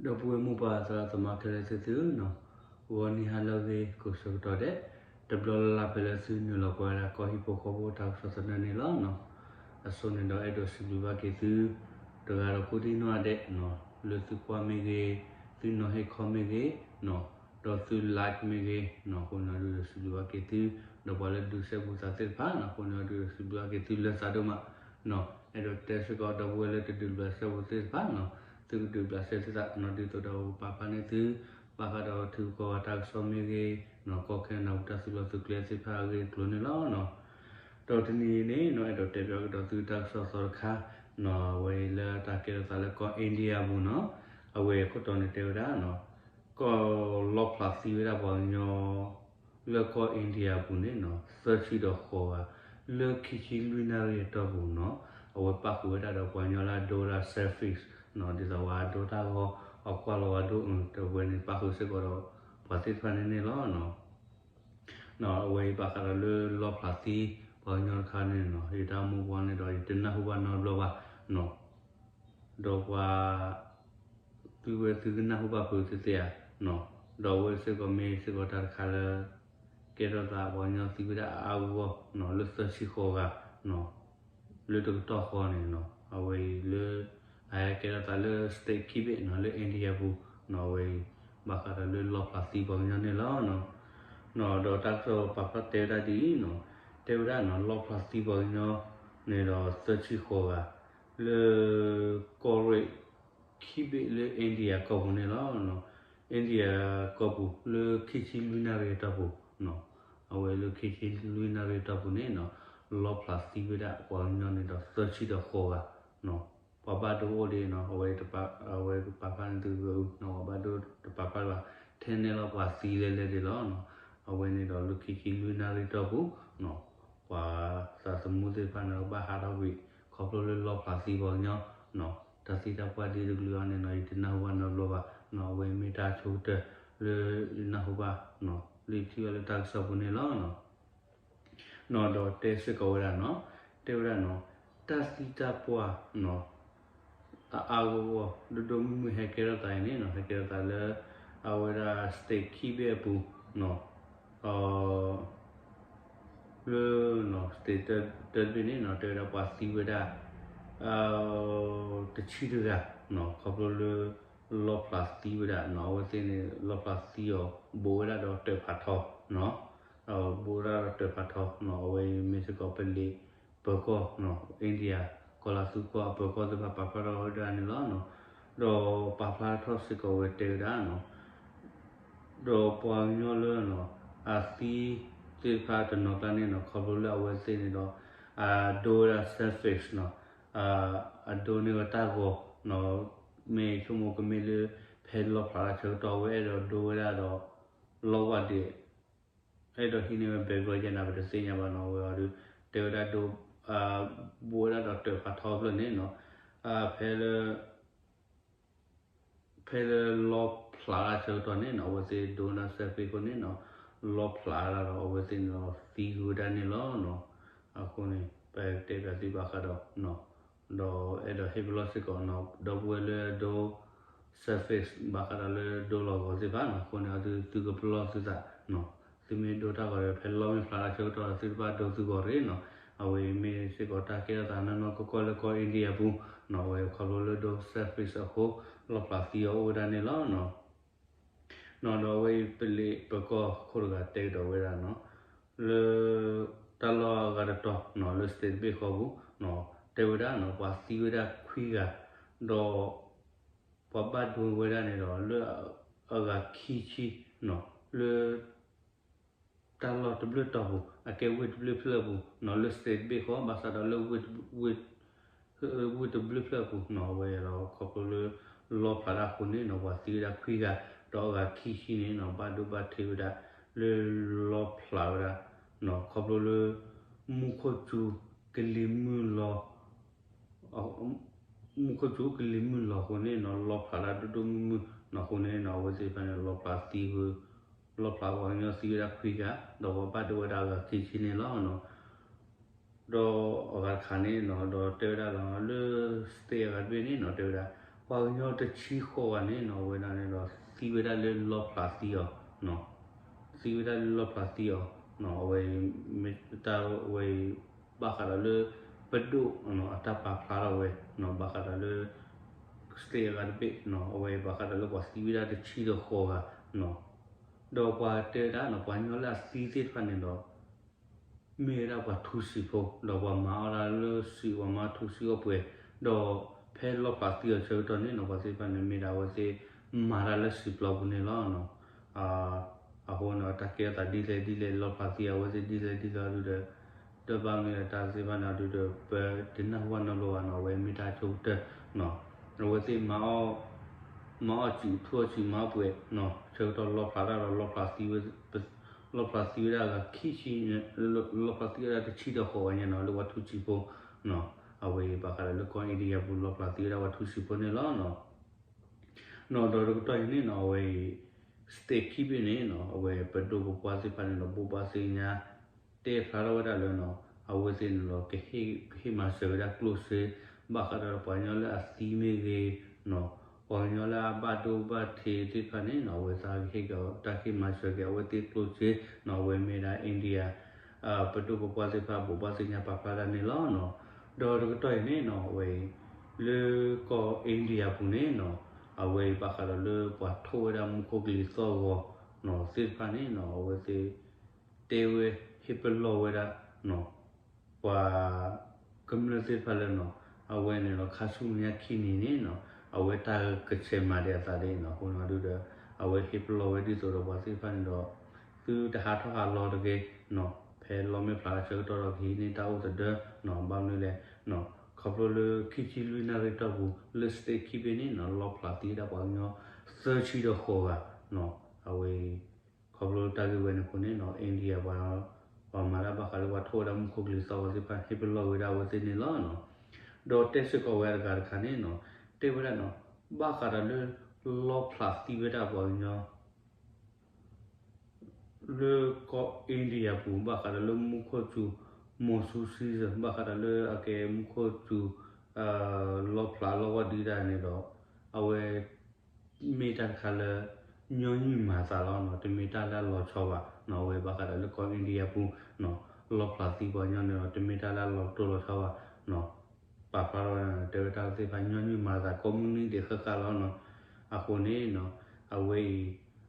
ဒီပုၢ်ဝဲၢ်မိၢ်ပၢ်သရၣ်သမါခဲလၢာ်သ့ၣ်သုဧၢ, ဂီၤနံၤဟါလၢအဂ့ၤကိးဆၢကတီၢ်ဒဲး, တဘျီလၢ်လၢ်ဖဲလၢသုနုာ်လီၤကွၢ်ဝဲဒၣ်ကီၢ်ဟံၣ်ဖိဃီဖိတၢ်ကစီၣ်သနၢၣ်န့ၣ်လီၤ. အဆိန့ၣ်ဒီးအဲၣ်ဒိးစံးဘျုးဘၣ်က့ၤသု တဂၤဒီးကိးဒံနီၢ်ဒဲး, လၢသုကွၢ်မ့ၢ်ဂ့ၤ, သုနီၤဟ့ၣ်ခီမ့ၢ်ဂ့ၤ, ဒီးသု like မ့ၢ်ဂ့ၤ, အဃိန့ၣ်ဒုးစံးဘျုးဘၣ်က့ၤသု, ဒီးပှၤလၢဒုးစဲဘူးသးသ့ၣ်တဖၣ်န့ၣ် အဃိန့ၣ်ဒုးစံးဘျုးဘၣ်က့ၤသုလၢသးဒိၣ်မး အဲၣ်ဒိးတဲစ့ၢ်ကီးဒီပုၢ်ဝဲၢ်လၢတဒုးဘျးစဲဘူးသ့ၣ်တဖၣ်န့ၣ်, သုကဒုးဘျးစဲသ့ၣ်တဖၣ်န့ၣ် ဒ်သိးဒီးပာ်ဖျါန့ၢ်သု ဘၣ်ဃးဒီးထံဂုၤကီၢ်ဂၤတၢ်ကစီၣ်မ့ၢ်ဂ့ၤ, ကီၢ်ခဲနဒၤပူၤတၢ်သုးလီၢ်သုးကျဲသ့ၣ်တဖၣ်အဂ့ၢ်အကျိၤန့ၣ်လီၤ. ဒီးတနံၤအံၤန့ၣ် အဲၣ်ဒိးတဲဘၣ်ကဒီးသုတၢ်ကစီၣ်သီတခါ, အဝဲအံၤလၢတၢ်ကဲထီၣ်သးလၢကီၢ် India ပူၤန့ၣ်, အဝဲအခိၣ်တီန့ၣ်တဲဝဲဒၣ် ကီၢ်လီၣ်ဖျးသံဝဲဒၣ်ပှၤကညီ လၢကီၢ် India ပူၤန့ၣ် သၢဆံဒီးဃိးဂၤ, လၢခံဆံလွံၢ်နၣ်ရံၣ်အတီၢ်ပူၤန့ၣ်, အဝဲပၣ်ဃုာ်ဝဲဒၣ်ဒီးပှၤကညီလၢအဒိဝဲဒၣ် selfies ဒ်သိးဝဲအဒိတၢ်ဂီၤ အကွၢ်လီၤဝဲဒိအဝဲန့ၣ် ပၣ်ဃုာ်စ့ၢ်ကီးဒီးပှၤသ့ၣ်တဖၣ်န့ၣ်န့ၣ်လီၤ. အဝဲအံၤဘၣ်ဃးဒီးလၢလီၣ်ဖျးသံပှၤကညီတခါန့ၣ်, ယတၢ်မူပူၤန့ၣ်ဒီး ယတနၢ်ဟူဘၣ်နီတဘျီဘၣ်, ဒီးပှၤ သုဝဲသုကနၢ်ဟူဘၣ်ဖုးသ့ၣ်ဧါ, ဒီးအဝဲစ့ၢ်ကီးမ့ၢ်စ့ၢ်ကီးတၢ်တခါလၢ ကဲထီၣ်သးပှၤကညီသံဝဲဒၣ်အါအါဂီၢ်ဂီၢ် လၢသၢဆံဃိးဂၤ လၢတကတီၢ်ဃီန့ၣ်, အဝဲအံၤလၢ အဟဲကဲထီၣ်သးလၢ state ခံဘ့ၣ်န့ၣ် လၢ India ပူၤန့ၣ်, အဝဲအံၤ ဘၣ်ဃးဒီးလၢလီၣ်ဖျးသံပှၤကညီန့ၣ်လီၤ. ဒီးတၢ်ကစီၣ်ပာ်ဖျါတဲဝဲဒၣ်ဒ်အံၤန့ၣ်, တဲဝဲဒၣ်န့ၣ် လီၣ်ဖျးသံပှၤကညီန့ၣ်ဒီးသၢဆံဃိးဂၤ လၢ ကီၢ်ရ့ၣ်ခံဘ့ၣ်လၢ India ကီၢ်ပူၤန့ၣ်လီၤ. India ကီၢ်ပူၤလၢခံဆံလွံၢ်နၣ်ရံၣ်အတီၢ်ပူၤ, အဝဲလၢခံဆံလွံၢ်နၣ်ရံၣ်အတီၢ်ပူၤန့ၣ်, လီၣ်ဖျးသံဝဲဒၣ်ပှၤကညီန့ၣ်ဒီးသၢဆံဒီးဃိးဂၤ, ပှၤဘၣ်ဒိအိၣ်ဒံးန့ၣ် အဝဲ အဝဲကပာ်ဖျါန့ၢ်သုဂ့ၤအု, ပှၤဘၣ်ဒိတပာ်ဖျါဘၣ်, ထဲနဲၣ်လီၤပှၤသံလဲၣ်လဲၣ်ဒံးလီၤ. အဝဲန့ၣ်ဒီးလၢခံဆံလွံၢ်နၣ်ရံၣ်အတီၢ်ပူၤ, ပှၤသးသမူသ့ၣ်တဖၣ်န့ၣ်ဒီး ဘၣ်ဟးထီၣ်ကွံာ် ခီဖျိလၢလီၣ်ဖျးသံပှၤကညီ, တၢ်သံတၢ်ပှၢ်ဒ်တကလုာ်အီၤန့ၣ်န့ၣ် ယတနၢ်ဟူဘၣ်နီတဘျီဘၣ်, အဝဲမ့ၢ်တၢ်ဆိကတၢၢ်လၢယနၢ်ဟူဘၣ်, လၢယထံၣ်ဘၣ်လၢတၢ်ကစီၣ်ပူၤန့ၣ်လီၤ. ဒီးတဲစ့ၢ်ကီးဝဲဒၣ်န့ၣ်, တဲဝဲဒၣ်န့ၣ်, တၢ်သံတၢ်ပှၢ် အအါဂီၢ်ဂီၢ် ဒိၣ်ဒိၣ်မုၢ်မုၢ်ဟဲကဲထီၣ်သးအံၤန့ၣ်န့ၣ် ဟဲကဲထီၣ်သးလၢ အဝဲဒၣ် state ခံဘ့ၣ်အပူၤ, လၢ state တဘ့ၣ်န့ၣ်န့ၣ် တဲဝဲဒၣ်ပှၤသံဝဲဒၣ် တဆံတဂၤ, ခီဖျိလၢ လီၣ်ဖျးသံဝဲဒၣ်န့ၣ် အဝဲသ့ၣ်န့ၣ် လီၣ်ဖျးသံအီၤ ဘူးဝဲဒၣ်ဒီးတၢးဖးထီ, ဘူးဝဲဒၣ်ဒီးတၢးဖးထီန့ၣ် အဝဲအံၤမ့ၢ်စ့ၢ်ကီးပလံးပၢၤကီၢ် India ကီၢ်လၤသူကီၢ်အပၢၤကီၢ်သ့ၣ်တဖၣ်ပာ်ဖျါထီၣ်ဝဲဒၣ်န့ၣ်လီၤ. ဒီးပာ်ဖျါထီၣ်စ့ၢ်ကီးဝဲတဲဝဲဒၣ်န့ၣ် ဒီးပှၤကညီလၢ အသံသ့ၣ်တဖၣ်တနီၤကျါန့ၣ်န့ၣ် ခီဖျိလၢအဝဲသ့ၣ်န့ၣ်ဒီး အဒိဝဲဒၣ် selfish န့ၣ် အဒိန့ၢ်ဝဲတၢ်ဂီၤန့ၣ် မ့ၢ်ဆိကမိၣ်ကမ့ၢ်လၢ ဖဲလီၣ်ဖျးတၢ်ဆၢကတီၢ် အဝဲအဲၣ်ဒိးဒိဝဲဒၣ်ဒီး လီၣ်ဝၣ်ဒံး အဲၣ်ဒိးဟံးန့ၢ်ဝဲ ဘဲဘျီယဲၢ်နၤ ပတသ့ၣ်ညါဘၣ်န့ၣ် အဝဲအီၤဒုး တဲဝဲဒၣ်ဒိ ဘူးဝဲဒၣ်ဒီးတၢးဖးထီဖျၢၣ်န့ၣ်န့ၣ် ဖဲလၢ ဖဲလၢလီၣ်ဖျးတၢ်ဆၢကတီၢ်န့ၣ်န့ၣ် အဝဲသ့ၣ်ဒိဝဲဒၣ် selfish အဃိန့ၣ်န့ၣ် လီၣ်ဖျးတၢ်ဒီး အဝဲသ့ၣ်န့ၣ်ဒီးသံကွံာ်ဝဲဒၣ်န့ၣ်လီၤ. အဃိန့ၣ် ပကတဲဘၣ်သုဘၣ်ဃးဒီး ဒီးအဲၣ်ဒိးဟ့ၣ်ပလီၢ်စ့ၢ်ကီးန့ၣ် ဒီပုၢ်ဝဲၢ်လၢအဒိ selfish ဘၣ်ဃးဒီးလၢဒိလီၤဂီၤသ့ၣ်တဖၣ်န့ၣ် အဃိန့ၣ် အသုသုကပလီၢ်သုသးန့ၣ် သုမ့ၢ်ဒိတၢ်ဂီၤဒီး ဖဲလီၣ်မ့ၢ်ဖျးတၢ်ဆၢကတီၢ် သုတဘၣ်ဒိသုဂီၤတဂ့ၤန့ၣ်. အဝဲအံၤမ့ၢ်စ့ၢ်ကီးတၢ်ကဲထီၣ်သးနီၢ်နီၢ်ကီၢ်ကီၢ်လၢကီၢ် India ပူၤန့ၣ် အဝဲခီဖျိလၢဒိ selfish အဃိ လီၣ်ဖျးသံအီၤအိၣ်ဝဲဒၣ်န့ၣ်လီၤ. န့ၣ်ဒီးအဝဲအံၤပလံးပၢၤကီၢ်ခိၣ်တဂၤတဲကဒီးဝဲဒၣ်န့ၣ် လၢ တၢ်လီၢ်အဂၤတတီၤန့ၣ် လၢ state တဘ့ၣ်ဃီပူၤ တဲဝဲဒၣ်န့ၣ် ပှၤသံဝဲဒၣ်ခွံဂၤ ဒီး ပှၤဘၣ်ဒိဝဲဒၣ်န့ၣ်ဒီး လၢအဂၤခံဆံန့ၣ် လၢ တၢ်လီၢ်တဘျုးတီၤပူၤ အကဲဝ့ၢ်တဘျုးဖျၢၣ်အပူၤန့ၣ် လၢ state တဘ့ၣ်ဃီ ဘၣ်ဆၣ်ဒီးလၢ ဝ့ၢ်တဘျုးဖျၢၣ်အပူၤန့ၣ် အဝဲဒီးခီဖျိလၢ လီၣ်ဖျးတၢ်အဃိန့ၣ်န့ၣ် ပှၤသံဝဲဒၣ်ခွံဂၤ ဒီးအဂၤခံဆံန့ၣ်န့ၣ် ဘၣ်ဒိဘၣ်ထံးဝဲဒၣ် လၢလီၣ်ဖျးဝဲဒၣ်န့ၣ် ခီဖျိလၢ မူခိၣ်စူၤကလံၤမုၢ်လီၤ မူခိၣ်စူၤကလံၤမုၢ်လီၤအဃိန့ၣ်န့ၣ် လီၣ်ဖျးတၢ်ဒိၣ်ဒိၣ်မုၢ်မုၢ်န့ၣ် အဃိန့ၣ်န့ၣ် အဝဲသ့ၣ်တဖၣ်န့ၣ် လီၣ်ဖျးသံဝဲ လီၣ်ဖျးပှၤကညီသံဝဲဒၣ်ခွံဂၤ ဒီးပှၤဘၣ်ဒိဝဲဒၣ်အဂၤခံဆံန့ၣ်လီၤ. ဒီးအဂၤတခါန့ၣ်န့ၣ် ဒီးတဲဝဲဒၣ်လီၤ လၢ state အဂၤတဘ့ၣ်န့ၣ်န့ၣ် တဲဝဲဒၣ် ပှၤကညီတဆံဃိးဂၤန့ၣ်နီၤ အဝဲဒၣ်န့ၣ်ဒီး သံဝဲဒၣ်လၢလီဖျးသံအီၤ, သံဝဲဒၣ်လၢလီဖျးသံအီၤ, အဝဲ တၢ်ဝဲအံၤ ဘၣ်ဃးဒီးလၢ ပဒိၣ်အတၢ်ပာ်ဖျါထီၣ်ဝဲ ဘၣ်ဃးဒီးလၢ state အဂၤတဘ့ၣ် အဝဲဘၣ်ဃးဒီးလၢပှၤသံဝဲဒၣ်တဆံဒီးဃိးဂၤ ဒီးပှၤတဲဝဲဒၣ်နီၤ ပှၤကညီလၢအသံသ့ၣ်တဖၣ်န့ၣ်ဒီး မ့ၢ်ဝဲဒၣ်ပှၤထူစံာ်ဖိ ဒီးပှၤမၤအီၣ်ဒၣ်လၢစံာ် ပှၤမၤထူစံာ်အီၣ်ပှဲၤ, ဒီးဖဲလီဖျးသံအီၤဆၢကတီၢ်န့ၣ်နီၤ ပှၤသ့ၣ်တဖၣ်န့ၣ် မ့ၢ်ဒၣ်အဝဲသ့ၣ်မၤတၢ်လၢစံာ်ပျီပူၤန့ၣ်လီၤ. အဃိန့ၣ် တၢ်ကဲထီၣ်သးဒ်လဲၣ်ဒ်လဲၣ် လီဖျးသံအဝဲသ့ၣ်ဒ်လဲၣ်ဒ်လဲၣ်ဒုဒီး ဒီးဘၣ်မနုၤလဲၣ်တၢ်သ့ၣ်တဖၣ်န့ၣ်ဒုဒီး ပတနၢ်ဟူဘၣ်နီတဘျီဘၣ်နီၤ အဝဲမ့ၢ်တၢ်ဆိကတၢၢ် အဝဲသ့ၣ်မၤအီၣ် မၤအီၣ်စံာ် ထူအီၣ်စံာ် မၤအီၣ်ပှဲၤ ဆၢကတီၢ်လီဖျးတၢ်ဒီး လီဖျးသံဝဲဒၣ်ဂၤခံဆံ, လီဖျးသံဝဲဒၣ်တဆံဒီးဃိးဂၤညါနီၤ လၢပှၤထူစံာ်ဖိ အဝဲအံၤဘၣ်ဃးဒီးလၢကီၢ် India ပူၤ လီဖျးသံဝဲဒၣ်ပှၤထူစံာ်ဖိန့ၣ်လီၤ. နီၤ ဒီးတကတီၢ်အံၤန့ၣ်နီၤ အဝဲအံၤ state ခံဘ့ၣ်န့ၣ်နီၤ အဝဲပဒိၣ်ပပှၢ်သ့ၣ်တဖၣ်န့ၣ်ဒီး ဘိးဘၣ်သ့ၣ်ညါ တဲဖျါထီၣ်ဝဲဒၣ်လၢနီၤ အဝဲသ့ၣ်န့ၣ်ဒီး ကဟ့ၣ်မၤစၢၤဝဲဒၣ်ကျိၣ်စ့ ဘၣ်ဃးဒီးပှၤကညီလၢအသံမ့ၢ်ဂ့ၤနီၤ ပှၤကညီလၢအဘၣ်ဒိဘၣ်ထံးသ့ၣ်တဖၣ်န့ၣ်နီၤ အဝဲသ့ၣ်ကဟ့ၣ်က့ၤတၢ်ဟ့ၣ်မၤစၢၤက့ၤ အဝဲသ့ၣ်ကျိၣ်စ့နီၤ အဝဲမ့ၢ်ဒၣ် India ပဒိၣ်ပပှၢ်သ့ၣ်တဖၣ် ဘိးဘၣ်သ့ၣ်ညါပာ်ဖျါဒၣ်န့ၣ်လီၤနီၤ. ဒီးတကတီၢ်အံၤန့ၣ်နီၤ အဝဲအံၤ လၢကီၢ် India ပူၤန့ၣ်နီၤ အဝဲအံၤဘၣ်ဃးဒီးလၢပှၤထိၣ်ဝဲဒၣ်မူခိၣ်ကလံၤသီၣ်ဂီၤနီၤ သ့ၣ်တဖၣ်န့ၣ်နီၤ အဝဲသ့ၣ် တဲဝဲ ဟ့ၣ်ပလီၢ်ဝဲဒၣ်နီၤ ပှၤကမျၢၢ်သ့ၣ်တဖၣ်လၢနီၤ အဝဲန့ၣ်ဒီး ခါဆူညါခံနံၤန့ၣ်နီၤ အဝဲတၢ်ကဆဲးမၤဒံးအသးဒ်အံၤနီၤ အဃိန့ၣ်ဒုဒီး အဝဲဟ့ၣ်ပလီၢ်ဝဲဒ်သိးဒီးပှၤသ့ၣ်တဖၣ်န့ၣ်ဒီး သုတဟးထီၣ်ဟးလီၤတဂ့ၤနီၤ ဖဲလီမ့ၢ်ဖျါဆၢကတီၢ်ဒီး ကဟံးန့ၢ်တၢ်အိၣ်သဒၢနီၤ ဘၣ်မနုၤလဲၣ်နီၤ ခီဖျိလၢခံဆံလွံၢ်နၣ်ရံၣ်တီၢ်ပူၤ လၢ state ခံဘ့ၣ်န့ၣ်နီၤ လီဖျးသံဝဲဒၣ်ပှၤကညီ သၢဆံဒီးဃိးဂၤနီၤ အဝဲအံၤ ခီဖျိတၢ်ဂ့ၢ်ဝဲန့ၣ်အဃိန့ၣ်နီၤ India ပှၤ ပှၤမၤတၢ်ဘၣ်ဃးလၢပှၤထိၣ်ဝဲဒၣ်မူခိၣ်ကလံၤသီၣ်ဂီၤသ့ၣ်တဖၣ် ဟ့ၣ်ပလီၢ်ဝဲဒၣ်အဝဲသ့ၣ်န့ၣ်လီၤနီၤ. ဒီးတဲစ့ၢ်ကီးဝဲအဂၤတခါန့ၣ်နီၤ တဲဝဲဒၣ်နီၤ ဘၣ်ဃးဒီးလၢ လီဖျးသံဝဲဒၣ်ပှၤကညီ လၢကီၢ် India ပူၤ ဘၣ်ဃးဒီးလၢမူခိၣ်စူၤ monsoon season ဘၣ်ဃးဒီးလၢအကဲမူခိၣ်စူၤ လီဖျးလီဝီဒုဒၣ်န့ၣ်ဒီး အဝဲ မ့ၢ်တၢ်တခါလၢ ညီနုၢ်မၤသးလီၤနီၤ တမ့ၢ်တၢ်လၢအလီၤဆီဘၣ်နီၤ အဝဲဘၣ်ဃးဒီးလၢကီၢ် India ပူၤနီၤ လီဖျးသံပှၤကညီန့ၣ်ဒီး တမ့ၢ်တၢ်လၢအလီၤတိၢ်လီၤဆီဘၣ်နီၤ ပာ်ဖျါထီၣ်ဝဲဒၣ် တဲဝဲတၢ်သ့ၣ်တဖၣ်ညီနုၢ်မၤသး ကိးမုၢ်နံၤဒဲးဃၣ်ဃၣ်လီၤနီၤ အဃိန့ၣ်နီၤ အဝဲအံၤ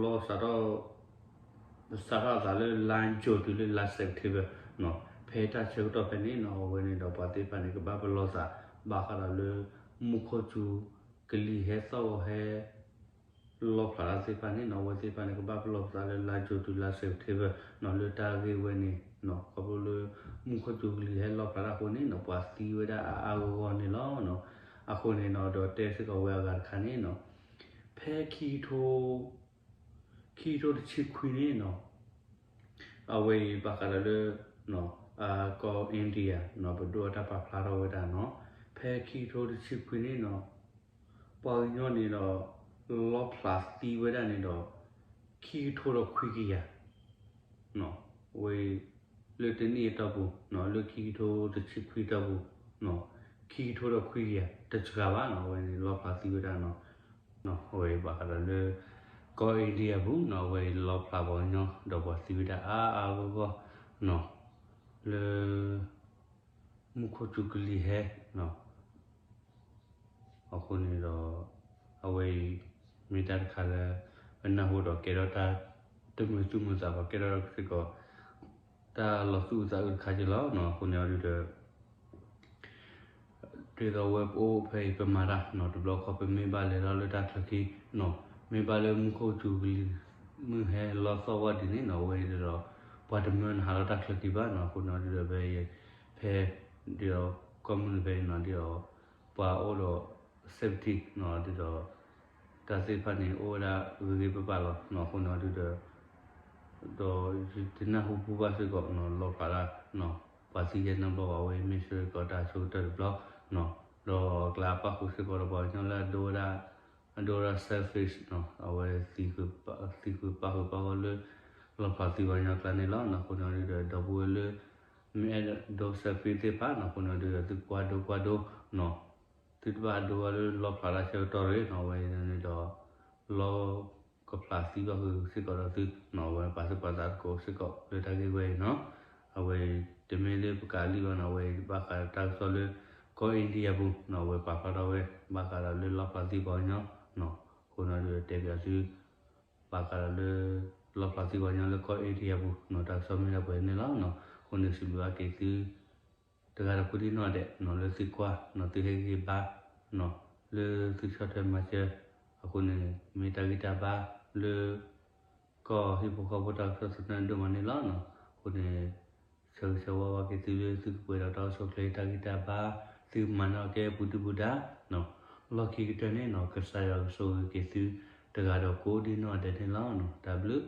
စးထီၣ်နီၤ စးထီၣ်လီ စးထီၣ် စးထီၣ်အသးလၢလါယူၤတုၤလၢလါ September နီၤ ဖဲတၢ်ဆၢကတီၢ်ဖဲန့ၣ်နီၤ အဝဲန့ၣ်ဒီးပှၤသ့ၣ်တဖၣ်န့ၣ် ကဘၣ်ပလီၢ်သး ဘၣ်ဃးဒီးလၢ မူခိၣ်စူၤ ကလံၤဟဲသီၣ်ဂီၤဟဲ လီဖျးတၢ်သ့ၣ်တဖၣ်န့ၣ်နီၤ အဝဲသ့ၣ်တဖၣ်န့ၣ် ကဘၣ်ပလီၢ်ပသးလၢလါယူၤတုၤလါ September နီၤ လၢတၢ်ဂ့ၢ်ဝဲန့ၣ်နီၤ ခီဖျိလၢ မူခိၣ်စူၤကလံၤဟဲလီဖျးတၢ်အဃိန့ၣ်နီၤ ပှၤသံဝဲဒၣ်အါအါဂီၢ်ဂီၢ်န့ၣ်လီၤနီၤ အဃိန့ၣ်နီၤ ဒီးတဲစ့ၢ်ကီးဝဲအဂၤတခါန့ၣ်နီၤ ဖဲခံကထိ ခံကထိတဆံခွံန့ၣ်နီၤ အဝဲအံၤဘၣ်ဃးဒီးလၢ ကီၢ် India နီၤ ပဒိၣ်အတၢ်ပာ်ဖျါထီၣ်ဝဲဒၣ်နီၤ ဖဲခံကထိတဆံခွံန့ၣ်နီၤ ပှၤကညီန့ၣ်ဒီး လီဖျးသံဝဲဒၣ်န့ၣ်ဒီး ခံကထိဒီးခွံကယၤ ဝဲ လၢတနံၣ်အတီၢ်ပူၤ လၢခံကထိတဆံခွံအတီၢ်ပူၤ ခံကထိဒီးခွံကယၤ တစှၤဘၣ်နီၤ အဝဲန့ၣ်လီဖျးသံဝဲဒၣ်နီၤ အဝဲဘၣ်ဃးဒီးလၢ ကီၢ် India ပူၤနီၤ အဝဲလီဖျးပှၤကညီ ဒီးပှၤသံဝဲဒၣ်အါအါဂီၢ်ဂီၢ်နီၤ လၢ မူခိၣ်စူၤကလံၤဟဲ အဃိန့ၣ်ဒီး အဝဲအံၤ မ့ၢ်တၢ်တခါလၢ ပနၢ်ဟူဒီးကဲထီၣ်တၢ် တမုာ်သူၣ်မုာ်သးဘၣ် ကဲထီၣ်စ့ၢ်ကီး တၢ်လီၤသူၣ်အုးသးအုးတခါက့ၤလီၤနီၤ အဃိန့ၣ်အီၤဒုဒီး ဒ်သိးဝဲပအိၣ်ဖဲအံၤပမၤတၢ်နီၤ တဘျီခီပမ့ၢ်ဘၣ်လဲၤထီၣ်လၢတၢ်ချၢခံ မ့ၢ်ဘၣ်လၢမူခိၣ်စူၤကလံၤ မုၢ်ဟဲလီသီၣ်ဝဲဒ်န့ၣ်နီၤ အဝဲအံၤဒ်ဒီး ပှၤတမၢနဟးလီၤတၢ်ချၢခံဘၣ်နီၤ အဃိန့ၣ်အီၤဒုဒီးဖဲအံၤ ဖဲ ဒ်ဒီး ကီၢ်မုၢ်နုာ်ဖဲအံၤနီၤ ဒ်ဒီး ပှၤအိၣ်ဒီး safety နီၤ ဒ်ဒီး တၢ်သ့ၣ်တဖၣ်န့ၣ် အိၣ်ဝဲဒၣ်ဂ့ၤဂ့ၤဘၣ်ဘၣ်လီၤနီၤ အဃိန့ၣ်အီၤဒုဒီး ဒီးယတနၢ်ဟူဘူၣ်ဘၣ်စ့ၢ်ကီးနီၤ လီၤဖျးတၢ်နီၤ ပှၤသံယဲၢ်နီတဘျီဘၣ် အဝဲမ့ၢ်စ့ၢ်ကီးတၢ်ဆိကတၢၢ်တဘျီနီၤ ဒီးအကျါပၣ်ဃုာ်စ့ၢ်ကီးဒီးပှၤကညီလၢအဒိဝဲဒၣ် အဒိဝဲဒၣ် selfish နီၤ အဝဲ သံဃုာ်ပၣ်ဃုာ်ပၣ်ဂီၢ်လၢ လီၤဖျးသံပှၤကညီအကျါန့ၣ်လီၤနီၤ အဃိန့ၣ်အီၤဒုဒီး ဒီပုၢ်ဝဲၢ်လၢ မ့ၢ်အဲၣ်ဒိးဆဲးဖံသ့ၣ်တဖၣ်နီၤ အဃိန့ၣ်ဒီး သုကွၢ်ဒိကွၢ်ဒိနီၤ, သုတဘၣ်ဒိဝဲလၢလီၣ်ဖျါတၢ်ဆၢကတီၢ်တဂ့ၤနီၤ အဝဲန့ၣ်ဒီး လီၣ်ကဖျါသံဘၣ်ဃုာ်စ့ၢ်ကီးဒီးသုနီၤ အဝဲပာ်သူၣ်ပာ်သးသကိးစ့ၢ်ကီးလၢတၢ်ဂ့ၢ်ဝဲအံၤနီၤ, အဝဲတမ့ၢ်လၢပကးလံဘၣ်နီၤ အဝဲဘၣ်ဃးဒီးတၢ်ကစီၣ်လၢ ကီၢ် India ပူၤနီၤ အဝဲပာ်ဖျါထီၣ်ဝဲ ဘၣ်ဃးဒီးလၢလီၣ်ဖျါသံပှၤကညီနီၤ, အဃိန့ၣ်ဒီးတဲပၠးသု ဘၣ်ဃးဒီးလၢ လီၣ်ဖျါသံပှၤကညီလၢကီၢ် India ပူၤနီၤ တၢ်ကစီၣ်မ့ၢ်ဒၣ်ပှဲၤန့ၣ်လီၤနီၤ, အဃိန့ၣ်စံးဘျုးဘၣ်က့ၤသု တဂၤဒီးကိးဒံနီၢ်ဒဲးနီၤ လၢသုကွၢ်နီၤ သုဟ့ၣ်ဂံၢ်ဘါနီၤ လၢသုဆီၣ်ထွဲမၤစၢၤ, အဃိန့ၣ် မ့ၢ်တၢ်ဂံၢ်တၢ်ဘါလၢ ကီၢ်ဟံၣ်ဖိဃီဖိတၢ်ကစီၣ်သနၢၣ်ဒိၣ်မးန့ၣ်လီၤနီၤ, အဃိန့ၣ် ဆၢဂ့ၤဆၢဝါဘၣ်က့ၤသုလၢသုကပှဲၤဒီးတၢ်အိၣ်ဆူၣ်အိၣ်ချ့တၢ်ဂံၢ်တၢ်ဘါ, သုကမၤန့ၢ်အီၣ်ကဲပူၤဒုၣ်ပူၤဒါနီၤ, လီၢ်ခံကတၢၢ်န့ၣ်နီၤ ကစၢ်ယွၤကဆိၣ်ဂ့ၤက့ၤသု တဂၤဒီးကိးဒံနီၢ်ဒဲးန့ၣ်လီၤနီၤ, တၢ်ဘျုး